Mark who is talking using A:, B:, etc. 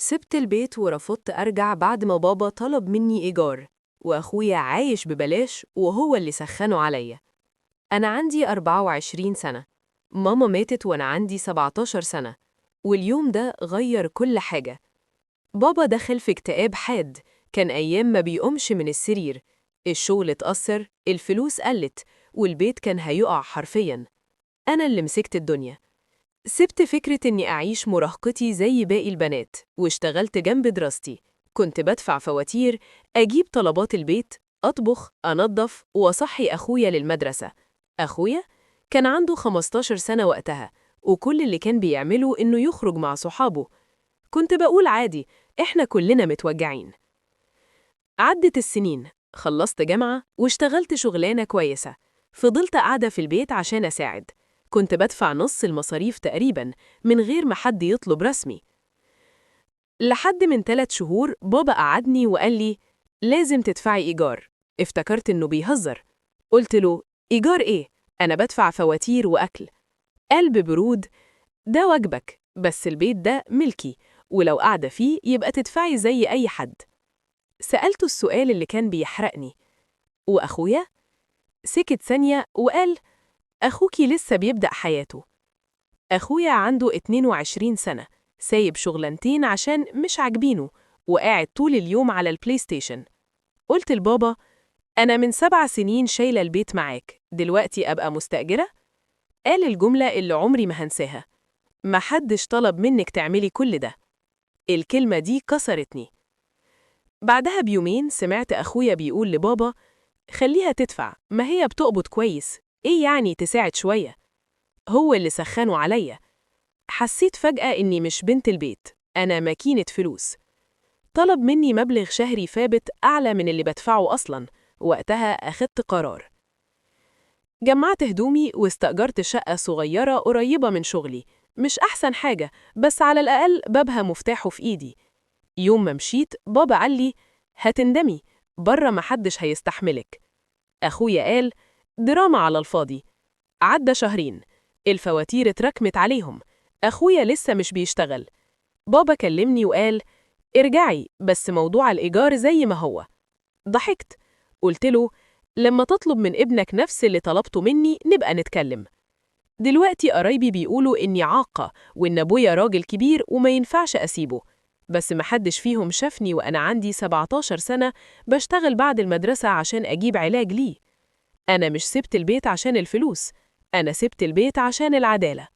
A: سبت البيت ورفضت أرجع بعد ما بابا طلب مني إيجار، وأخويا عايش ببلاش وهو اللي سخنه عليا. أنا عندي 24 سنة، ماما ماتت وأنا عندي 17 سنة، واليوم ده غير كل حاجة. بابا دخل في اكتئاب حاد، كان أيام ما بيقومش من السرير، الشغل اتأثر، الفلوس قلت، والبيت كان هيقع حرفياً. أنا اللي مسكت الدنيا. سبت فكرة إني أعيش مراهقتي زي باقي البنات، واشتغلت جنب دراستي. كنت بدفع فواتير، أجيب طلبات البيت، أطبخ، أنظف، وأصحي أخويا للمدرسة. أخويا كان عنده 15 سنة وقتها، وكل اللي كان بيعمله إنه يخرج مع صحابه. كنت بقول عادي، إحنا كلنا متوجعين. عدت السنين، خلصت جامعة واشتغلت شغلانة كويسة. فضلت قاعدة في البيت عشان أساعد. كنت بدفع نص المصاريف تقريباً من غير ما حد يطلب رسمي. لحد من 3 شهور بابا قعدني وقال لي لازم تدفعي إيجار. افتكرت إنه بيهزر. قلت له إيجار إيه؟ أنا بدفع فواتير وأكل. قال ببرود ده واجبك، بس البيت ده ملكي، ولو قاعدة فيه يبقى تدفعي زي أي حد. سألته السؤال اللي كان بيحرقني، وأخويا؟ سكت ثانية وقال أخوكي لسه بيبدأ حياته. أخويا عنده 22 سنة، سايب شغلانتين عشان مش عاجبينه، وقاعد طول اليوم على ال PlayStation. قلت لبابا أنا من 7 سنين شايلة البيت معاك، دلوقتي أبقى مستأجرة؟ قال الجملة اللي عمري ما هنساها، محدش طلب منك تعملي كل ده. الكلمة دي كسرتني. بعدها بيومين سمعت أخويا بيقول لبابا خليها تدفع، ما هي بتقبض كويس، إيه يعني تساعد شوية؟ هو اللي سخنه عليا. حسيت فجأة إني مش بنت البيت، أنا ماكينة فلوس. طلب مني مبلغ شهري ثابت أعلى من اللي بدفعه أصلاً. وقتها أخدت قرار. جمعت هدومي واستأجرت شقة صغيرة قريبة من شغلي، مش أحسن حاجة، بس على الأقل بابها مفتاحه في إيدي. يوم ما مشيت بابا قال لي هتندمي، برا محدش هيستحملك. أخويا قال دراما على الفاضي. عدى شهرين، الفواتير اتراكمت عليهم، أخويا لسه مش بيشتغل. بابا كلمني وقال ارجعي، بس موضوع الإيجار زي ما هو. ضحكت، قلت له لما تطلب من ابنك نفس اللي طلبته مني نبقى نتكلم. دلوقتي قرايبي بيقولوا إني عاقة وإن أبويا راجل كبير وما ينفعش أسيبه، بس محدش فيهم شافني وأنا عندي 17 سنة بشتغل بعد المدرسة عشان أجيب علاج ليه. أنا مش سبت البيت عشان الفلوس، أنا سبت البيت عشان العدالة.